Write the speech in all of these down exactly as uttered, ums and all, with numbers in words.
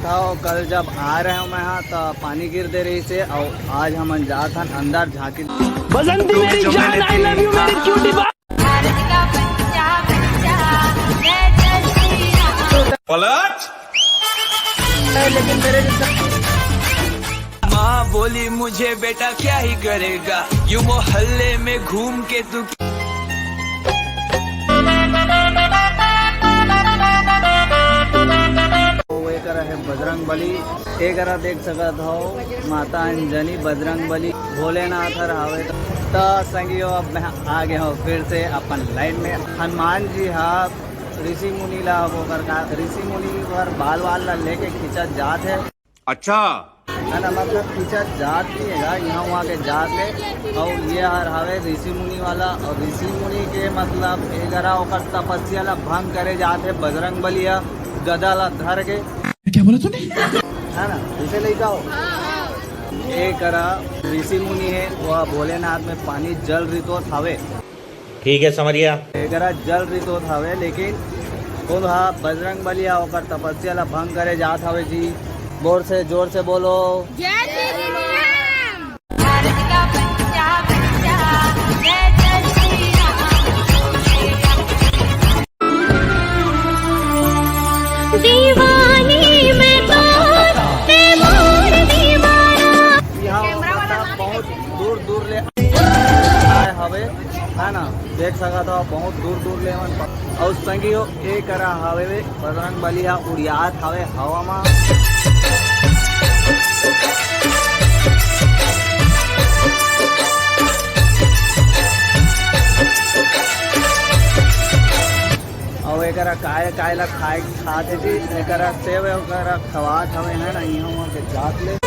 अउ कल जब आए रहेंव मैं हा, त पानी गिर दे रहिसे, अउ आज हमन जात हन अंदर झांकी। बसंती मेरी जान, I love you Mary cutie पा। पलट। लेकिन मेरे जैसा माँ बोली मुझे, बेटा क्या ही करेगा, यूं मोहल्ले में घूम के तू। वो ये करा है बजरंग बली, ये करा देख सकत हो माता अंजनी, बजरंग बली, भोलेनाथ हर हावे। त संगियो, अब मैं आ गया हूँ फिर से अपन लाइन में। हनुमान जी हा ऋषि मुनि ला वो कर का, ऋषि मुनि हर बाल वाल ला लेके खींचा जात है। अच्छा। है ना, मतलब खींचा जात नहीं है, यहाँ वहाँ के जात है। और ये हर हवे ऋषि मुनि वाला, और ऋषि मुनि के मतलब एकरा ओकर तपस्या ला भंग करे जात है बजरंग बलिया गदा ला धर के। क्या बोला तूने? है ना, इसे ले जाओ। एकरा ऋषि मुनि है, वह भोलेनाथ में पानी जल रितोत हवे। ठीक है समरिया। एकरा जल रितोत हवे, लेकिन कोन हा बजरंग बलिया ओकर तपस्या ला भंग करे जात हवे जी। जोर से, जोर से बोलो। जय श्री राम। भारत का बच्चा, बच्चा, जय जय श्री राम। दीवानी मैं तो, ते मोर दीवाना। यहाँ बहुत दूर दूर ले आए हवे, है ना, देख सकत हो बहुत दूर दूर ले मन। और संगी हो, ए करा हवे बजरंग बली हा उड़ियात हवे हवा मा। अउ एकरा काय काय ला खाए खात हे जी, एकरा सेव वगैरह खवात हवे, है ना, इहाँ वहाँ के जात ले।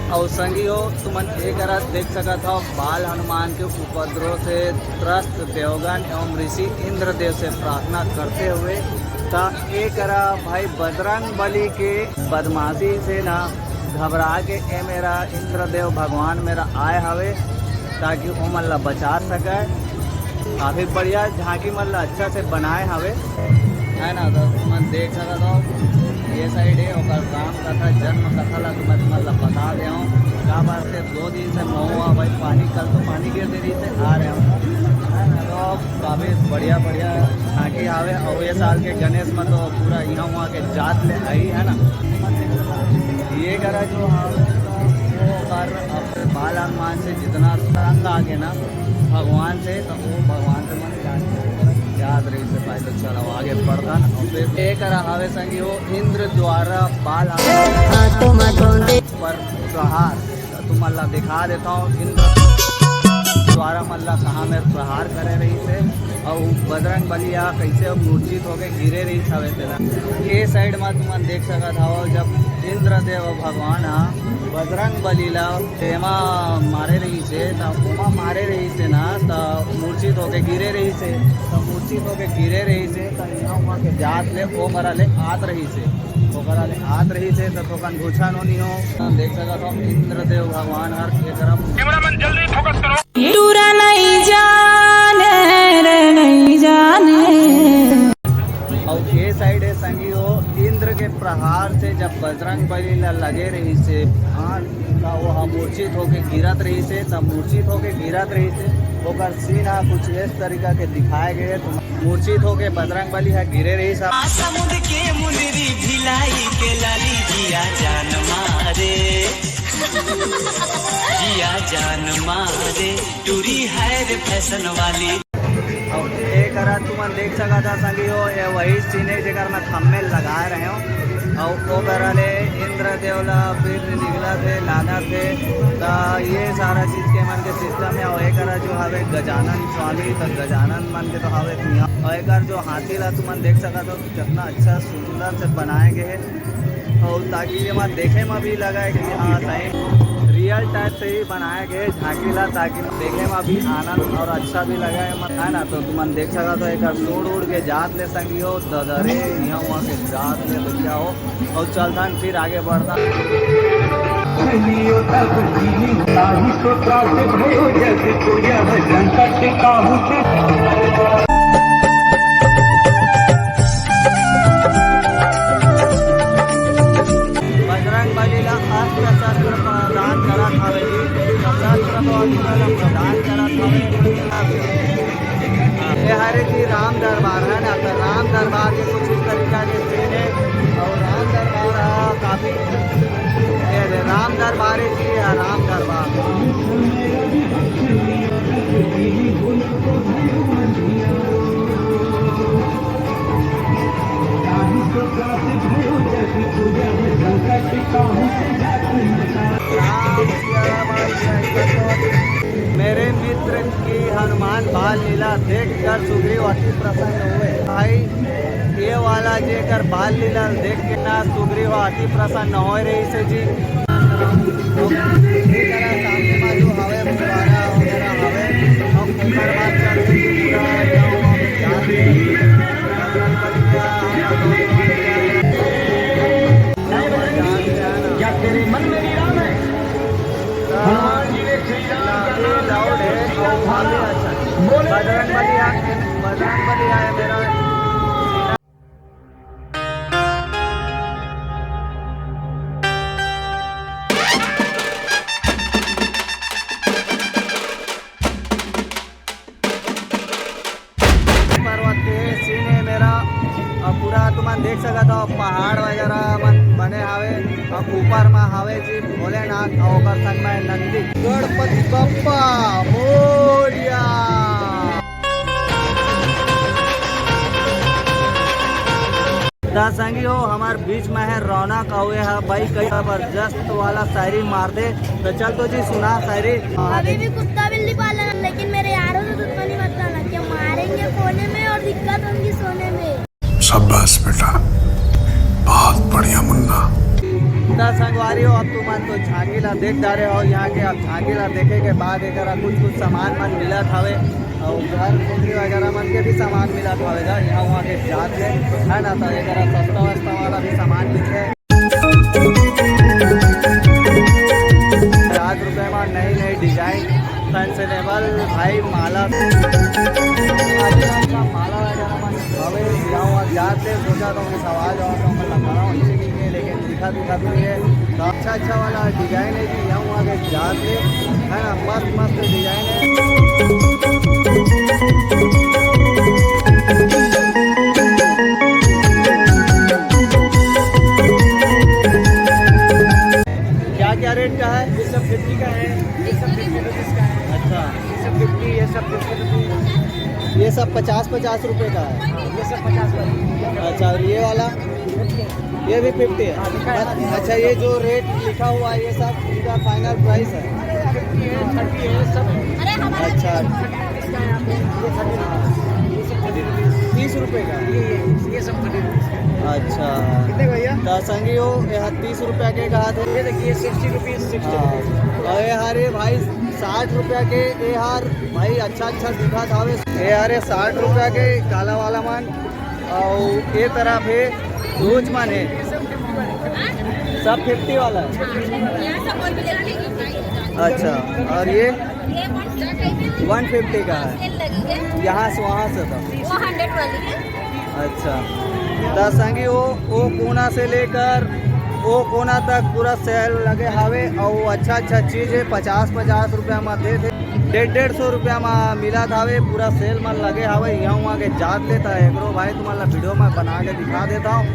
अउ संगी हो, तुमन एकरा देख सकत हो, बाल हनुमान के उपद्रव से त्रस्त देवगण एवं ऋषि इंद्रदेव से प्रार्थना करते हुए, त एकरा भाई बजरंग बली के बदमाशी से ना घबरा के ए मेरा इंद्रदेव भगवान मेरा आए हवे, ताकि ओमन ला बचा सके। काफी बढ़िया झांकी मन ला अच्छा से बनाए हवे, है ना। तो तुमन देख सकत हो, ये साइड है ओकर राम कथा, जन्म कथा ला मैं तुमन ला बता दे हूँ। का बात है, दो दिन से महुआ भाई पानी, कल तो पानी गिर दे रही से आ रहे हूँ, है ना। तो काफी बढ़िया बढ़िया झांकी आवे। और ये साल के गणेश में तो पूरा यहाँ वहाँ के जात ले आई, है ना। ये करा जो हाँ, वो कर अपने बाल हनुमान से जितना तंग आ गए ना भगवान से, तो वो भगवान से मन याद रही से भाई। तो चलो आगे बढ़ता ना। और फिर ये करा हवे संगी हो इंद्र द्वारा बाल हनुमान पर प्रहार। तुमन ला दिखा देता हूँ, इंद्र द्वारा मन ला कहाँ में प्रहार करे रही से, और बजरंग बली हा कैसे मूर्छित होके गिरे रही हवे तेला। ये साइड में तुमन देख सकत हव, जब इंद्रदेव भगवान हा बजरंग बली ला तेमा मारे रही से, त ओमा मारे रही से ना, त मूर्छित होके गिरे रही से, त मूर्छित होके गिरे रही से, त यहाँ वहाँ के जात ले ओ करा ले आत रही से। ओकरा ले आत रही से त थोकन घुछा नो नी हो। देख सकत हो इंद्रदेव भगवान हर एकरा कैमरामैन जल्दी फोकस करो। टूरा नहीं जाने रे नहीं जाने। और ये साइड है संगी हो, इंद्र के प्रहार से जब बजरंग बली ला लगे रही से, हाँ, त वो हा मूर्छित होके गिरत रही से, तब मूर्छित होके गिरत रही से, ओकर सीन हा कुछ इस तरीका के दिखाए गए। तो मूर्छित होके बजरंग बली हा गिरे रही सब। समुद्र के मुंदरी भिलाई के लाली जिया जान मारे, जिया जान मारे, टूरी है रे फैशन वाली। अउ ए करा तुमन देख सकत हा संगी हो, ये वही सीन है जेकर मैं थंबनेल लगाए रहे हो। अउ ओ करा ले इंद्रदेव ला फिर निकला थे, लाना थे, त ये सारा चीज के मन के सिस्टम है। अउ ए करा जो हवे गजानन स्वामी, त गजानन मन के तो हवे तिहा। अउ एकर जो हाथी ला तुमन देख सकत हो, कितना अच्छा सुंदर से बनाए गए है। और ताकि ये मत देखे में भी लगा है कि हाँ, सही रियल टाइप से ही बनाए गए झांकी ला, ताकि देखे में भी आनंद और अच्छा भी लगा है, है ना। तो तुमन देख सकत हो, एक सूंड उड़ के जात ले संगी हो, ददरे यहाँ वहाँ के जात ले भैया हो। और चलथन फिर आगे बढ़थन। सुनियो तब दीनी ताहू तो त्रास भयो, जग को यह संकट काहू से। हनुमान बाल लीला देख कर सुग्रीव अति प्रसन्न हुए। भाई, ये वाला जेकर बाल लीला देख के ना सुग्रीव अति प्रसन्न होए रहिसे जी। ये करा सामने मा जो हवे, फुहारा वगैरह हवे, हम ओकर बाद चलते जी पूरा क्या तेरे मन में भी राम है? हनुमान जी ने श्री राम का नाम लाउड है, बोले बजरंग बली आ, बजरंग बली आए मेरा। पर्वत के सीन है मेरा। और पूरा तुमन देख सकत हो, पहाड़ वगैरह मन बने हावे और ऊपर मा हावे जी भोलेनाथ और ओकर संग में नंदी। गणपति बप्पा मोरिया। त संगी हो, हमार बीच में है रौनक, अउ ये ह भाई कई जबरदस्त वाला शायरी मार दे। तो चल तो जी सुना शायरी। अभी भी कुत्ता बिल्ली पालन है, लेकिन मेरे यारों से दुश्मनी मत लाना, क्या मारेंगे कोने में और दिक्कत होंगी सोने में। शाबाश बेटा, बहुत बढ़िया मुन्ना। त संगवारी हो, अब तुमन तो झांकी ला देख डारे हो, यहाँ के अब झांकी ला देखे के बाद एकरा कुछ कुछ सामान मन मिलत हवे। अउ घर कोठरी वगैरह मन के भी सामान मिलत हवे गा, यहाँ वहाँ के जात ले, है ना, तो एकरा सस्ता वस्ता वाला भी सामान मिलथे। पचास रुपये में नई नई डिजाइन, फैशनेबल भाई माला, अच्छा अच्छा माला वगैरह मन हवे, यहाँ वहाँ जात ले, सोचा था कि सवाल जवाब तो मैं लगा रहा हूँ, अच्छे नहीं है, लेकिन दिखा दिखा भी है। तो अच्छा अच्छा वाला डिजाइन है जी, यहाँ वहाँ के जात ले, है ना, मस्त मस्त डिजाइन है। क्या क्या रेट का है? ये सब फिफ्टी का है, ये सब फिफ्टी रुपीज़ का है। अच्छा। ये सब फिफ्टी, ये सब फिफ्टी रुपीज़। ये सब पचास पचास रुपये का है। हाँ, ये सब पचास का है। अच्छा, और ये वाला? ये भी फिफ्टी है। हाँ, लिखा है। अच्छा, ये जो रेट लिखा हुआ है, ये सब इनका फाइनल प्राइस है? फिफ्टी है, थर्टी है, सब है। अच्छा। इसका है आपको, ये थर्टी रुपीज़, ये सब थर्टी रुपीज़। तीस रुपये का? ये, ये, ये सब थर्टी रुपीज़ का है। अच्छा। कितने का भैया? तो संगी हो, ये तीस रुपया के कहा थे। ये देखिए, सिक्सटी रुपीज़, सिक्सटी हाँ। रुपीज़। और ये हरे भाई साठ रुपया के, ये हार भाई अच्छा अच्छा दिखा था। ये हरे साठ रुपया के काला वाला मान, और ये तरफ है रोज मान है, सब फिफ्टी वाला है। अच्छा, और ये वन फिफ्टी का है, यहाँ से वहाँ से था। वो हंड्रेड वाली है। अच्छा, त संगी वो, वो कोना से लेकर वो कोना तक पूरा सेल लगे हावे, और अच्छा अच्छा चीज है, पचास पचास रुपया में दे थे, डेढ़ डेढ़ सौ रुपया में मिलत हावे, पूरा सेल में लगे हावे। यहाँ वहाँ के जात ले त एकरो भाई तुम्हारा वीडियो में बना के दिखा देता हूँ।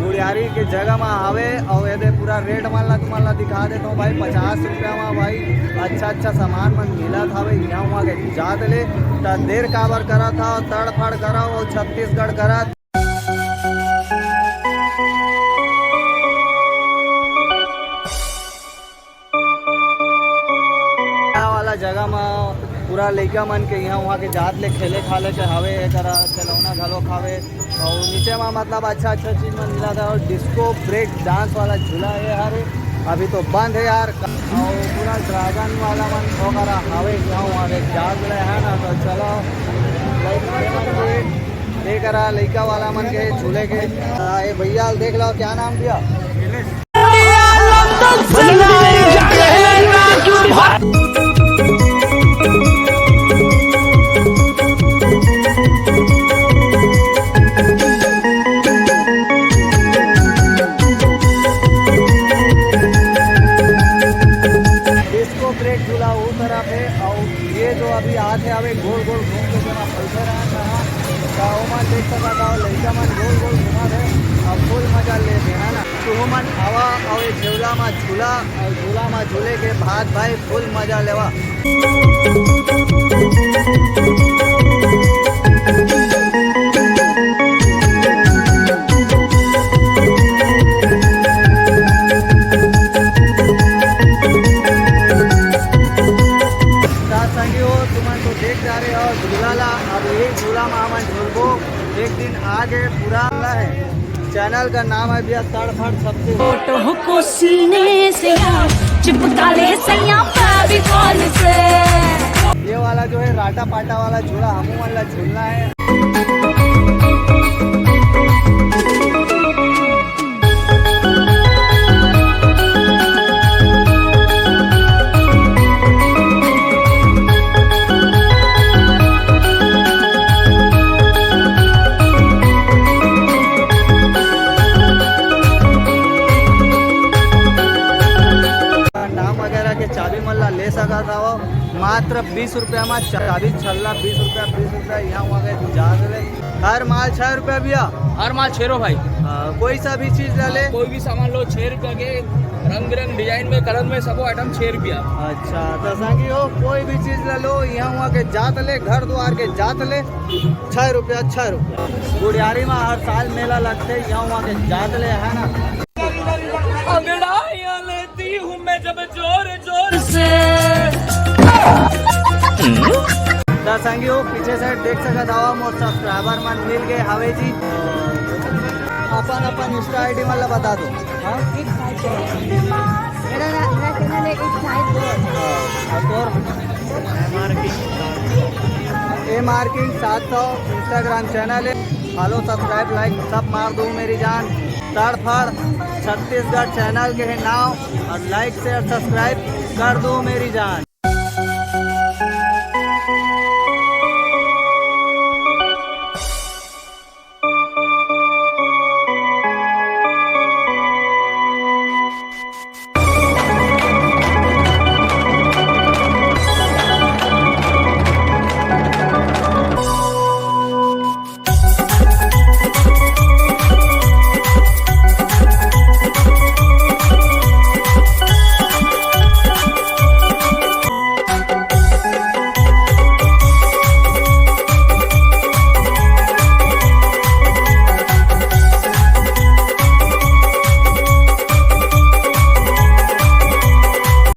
गुड़ियारी के जगह में हावे, और ये दे पूरा रेट मन ला तुम्हारा दिखा देता हूँ भाई, पचास रुपया में भाई अच्छा अच्छा सामान मन मिलत हावे। यहाँ वहाँ के जात ले त देर काबर करत हा, तड़फड़ करा वो छत्तीसगढ़ करत। वाला जगह म पूरा लइका मन के यहाँ वहाँ के जात ले खेले खाले के हवे, एकरा खिलौना घलो खावे। और नीचे में मतलब अच्छा अच्छा चीज मन मिला था, और डिस्को ब्रेक डांस वाला झूला है यार, अभी तो बंद है यार। और पूरा ड्रैगन वाला मन वगैरह हवे यहाँ वहाँ के जात ले, है ना। तो चलो, लइका मन के, एकरा लइका वाला मन के झूले के। आ, ये भैया देख लो, क्या नाम भैया? डिस्को ब्रेक झूला वो तरफ है, और ये जो अभी आत है, अभी गोल गोल घूम के जेमा बैठे रहत है, तो ओमन देख सकत हो, लइका मन गोल गोल घूमत है, अब फुल मजा ले दे, है ना। तुहू मन आवा और ये झूला मा झूला, और झूला मा झूले के बाद भाई फुल मजा लेवा। त संगी हो, तुमन तो देख रहा और झूला ला, अब यही झूला में हमन झूलबो। एक दिन आगे पूरा है। चैनल का नाम है भैया तड़फड़ छत्तीस। फोटो को सीने से चिपका ले सैया फेविकॉल से। ये वाला जो है राटा पाटा वाला झूला, हमू वाला झूलना है। नाम वगैरह के चाबी मन ला ले सकत हवव। मात्र बीस रुपया मा चाबी छल्ला, बीस रुपया, बीस रुपया, यहाँ वहाँ के जा देवे। हर माल छह रुपया भैया। हर माल छह रुपया भाई। हाँ, कोई सा भी चीज ला ले। कोई भी सामान लो, छह रुपया के, रंग बिरंग डिजाइन में, कलर में, सबो आइटम छह रुपया। अच्छा, तो संगी हो, कोई भी चीज ला लो, यहाँ वहाँ के जात ले, घर द्वार के जात ले, छह रुपया, छह रुपया। गुड़ियारी में हर साल मेला लगते, यहाँ वहाँ के जात ले, है ना? अंगड़ाइयाँ लेती हूँ मैं जब जोर जोर से। त संगी हो, पीछे से देख सकत हवा, मोर सब्सक्राइबर मन मिल गए हवे जी। अपन अपन इंस्टा आईडी मन ला बता दो। हाँ? मेरा ना, मेरा चैनल है एक साइड दो। हाँ, और ए मार्किंग सात सौ इंस्टाग्राम चैनल है। फॉलो, सब्सक्राइब, लाइक सब मार दो मेरी जान। तड़फड़ छत्तीसगढ़ चैनल के है नाम, और लाइक, शेयर, सब्सक्राइब कर दो मेरी जान।